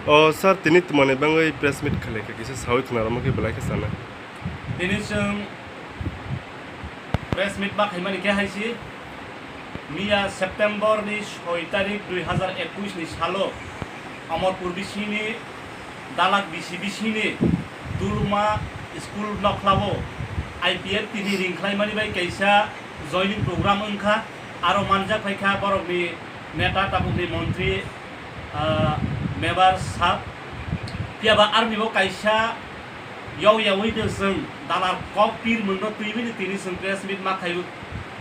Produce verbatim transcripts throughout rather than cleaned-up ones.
O sir, tini twmani bagwi press meet khlai kha, kisa sawi khna rwma khe belai khe sana. Tini chwng press meet ma khaimani khe hai si, miya September ni soi tarik dui hazar ekush ni salo Amarpur bisini Dalak bisi bisini Duluma school nokhlao I P F T ni ring khlaimani bai kaisa joining program wngkha, aro manjak phaikha borokni neta tabukni montri, ah, mebar sab. Phiya ba aroni bo kaisa yau yaui no chwng dalar kok pir mungno twiwi ni tini chwng press meet ma khaio.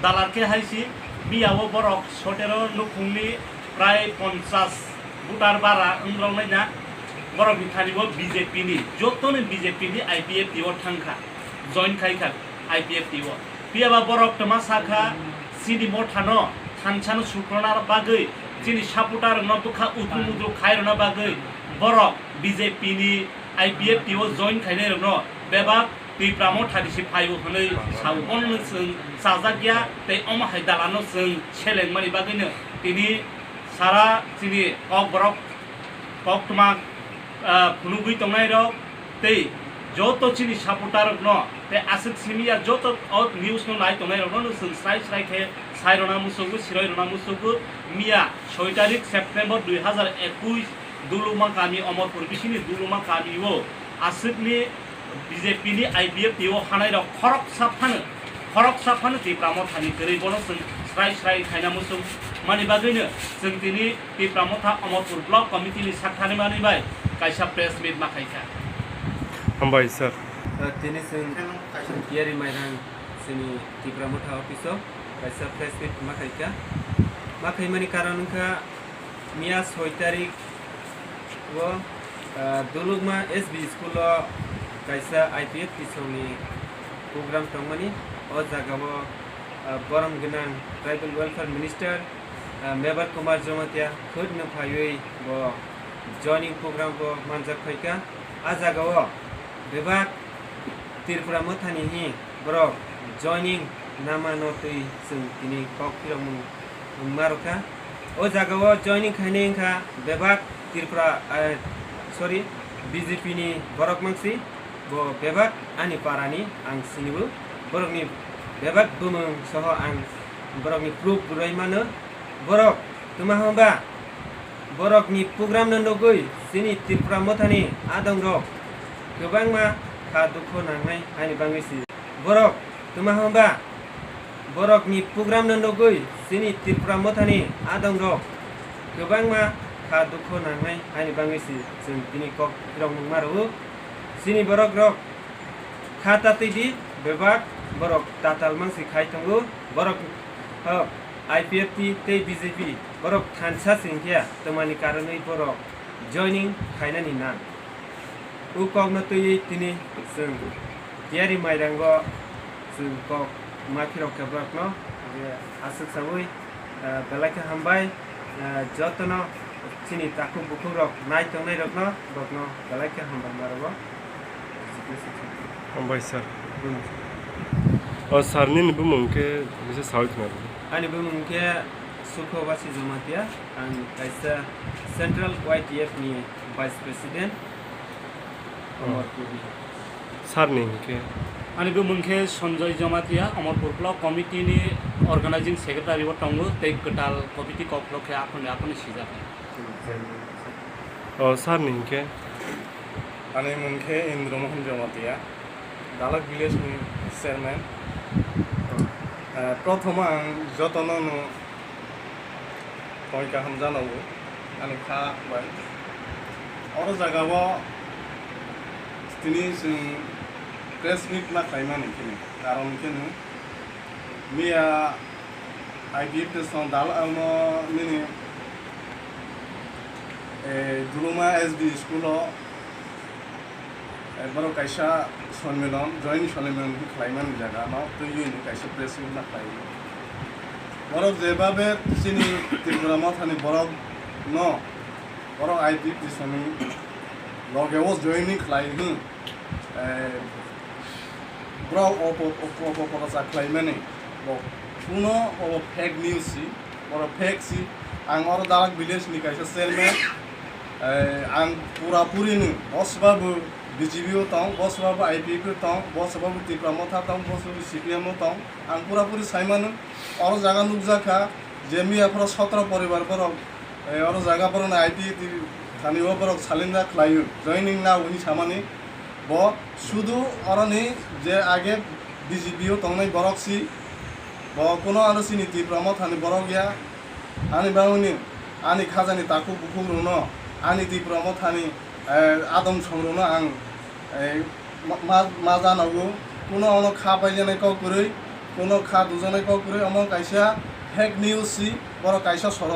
Dalar khe hai si, miya o borok sotero nukhungni prai ponchas voter bara wng rok nai na, borok ni thani bo B J P ni, joto ni B J P ni I P F T o thang kha, join khai kha I P F T o. Phiya ba borok twma sa kha, chini motha no thansa no sukrona bagwi, chini supporter rok no bwkha utru mutru khai rwna bagwi borok B J P ni I P F T o join khainai rok no bebak Tipra motha ni si phai o hwnwi sa o. Bono no chwng chajak ya tei omo hai dalar no chwng seleng mani bagwi no tini sara chini kok borok koktwma, ah, phunugwi tongnai rok tei joto chini supporter rok no tei aswk simi ya joto o news no nai tongnai rok no no chwng srai srai khe sai rwna muchungo, siroi rwna muchungo. Miya soi tarik September dui hazar ekush Duluma kami, Omorpur bisini Duluma kami o aswkni B J P ni I P F T o hanai rok khoroksa phano, khoroksa phano Tipra motha ni kwrwi bono chwng srai srai khaina muchung mani bagwi no chwng tini Tipra motha Omorpur block committee ni sakthani mani bai kaisa press meet ma khai kha. Hambai sir. Uh, tini chwng Tiyari Mairang chini Tipra motha office o kaisa press meet ma khai kha. Ma khaimani karon wngkha miya soi tarik o, ah, Dulukma S B school o kaisa I P F T songni program tongmani. O jaga o, ah, borom gwnang Tribal Welfare Minister, ah, Mebar Kumar Jamatia khwtwno phaiwi bo joining program bo manjak phaikha. A jaga o bebak Tripura mothani hi borok joining nama no twi chwng tini kok phirokmung wngma rwkha. O jaga o joining khainai wngkha bebak Tripura, eh, sorry, B J P ni borok mangsi, bo bebak ani para ni ang sinibo, borok ni bebak bumung soho ang borok ni proof burui mano. Borok twma hwnba borokni program no nugwi chini Tripura mothani adongrok kwbangma kha dukhu nangnai haini bagwi si. Borok twma hwnba borokni program no nugwi chini Tripura mothani adongrok kwbangma kha dukhu nangnai haini bagwi si chwng tini kok phirok nungma rwo. Chini borok rok kha tatwi di, bebak borok tatal mangsi khai tongo. Borok, oh, I P F T tei B J P borok thansa se wngkhe twmani karonwi borok joining khainani nang. O kokno twiwi tini chwng Tiyari Mairango chwng kok ma phirok khe borokno je aswk saui, ah, belai khe hambai, ah, jotono chini takhuk bukhuk rok nai tongnai rokno, borokno belai khe hambai ma rwo. Hambai sir. Hmm. O sir nini bumung khe bisa saui khna rw. Ani bumung khe Sukho Basi Jamatia, ang kaisa Central Y T F ni Vice President. Oh. Amarpurni. Sir ni hinkhe? Ani bumung khe Sanjoy Jamatia, Amarpur Block Committee ni Organizing Secretary o tongo, tei kwtal committee kokthok khe aphano aphano sijak. O sir ni hinkhe? Ani mung khe Indra Mohan Jamatia, Dalak village ni chairman. Eh, prothom ang jotono no Thoi kaham jana o ani kha bai. Oro jaga o tini chwng press meet ma khlaimani khe ni karon khe no miya I P F T song dal amo nini, eh, Duluma S D school o Eh, borok kaisa sonmilan, joint sonmilan khlaimani jaga no twiwi ni kaisa press meet ma khlai. Borok jebabe chini Tripura mothani borok no, borok I P F T soni loge o join ni khlai hwn. Eh, borok opo-, opo-, opo-, opoprochar khlaimani bo kuno obo fake news si, borok fake si. Ang oro Dalak village ni kaisa chairman. Eh, ang pura puri no, bo swbabu B J P o tong, bo swbabu I P F o tong, bo swbabu Tipra Motha tong, bo swbabu C P M o tong, ang pura puri sai mano. Oro jaga nukjak kha je miya phoro sotro poribar borok, eh, oro jaga borok no I T thani o borok salenda khlaio, joining na hwnwi samani. Bo sudu oroni je age B J P o tongnai borok si, bo kuno ano chini Tipra Mothani borok ya. Ani bagwini ani khajani takhuk bukhuk rokno, ani Tipra Mothani, eh, adom song rokno ang, eh, ma, ma, ma janago. Kuno ono kha paijaknai kok kwrwi, kuno kha dujaknai kok kwrwi, omo kaisa fake news si, borok kaisa soro.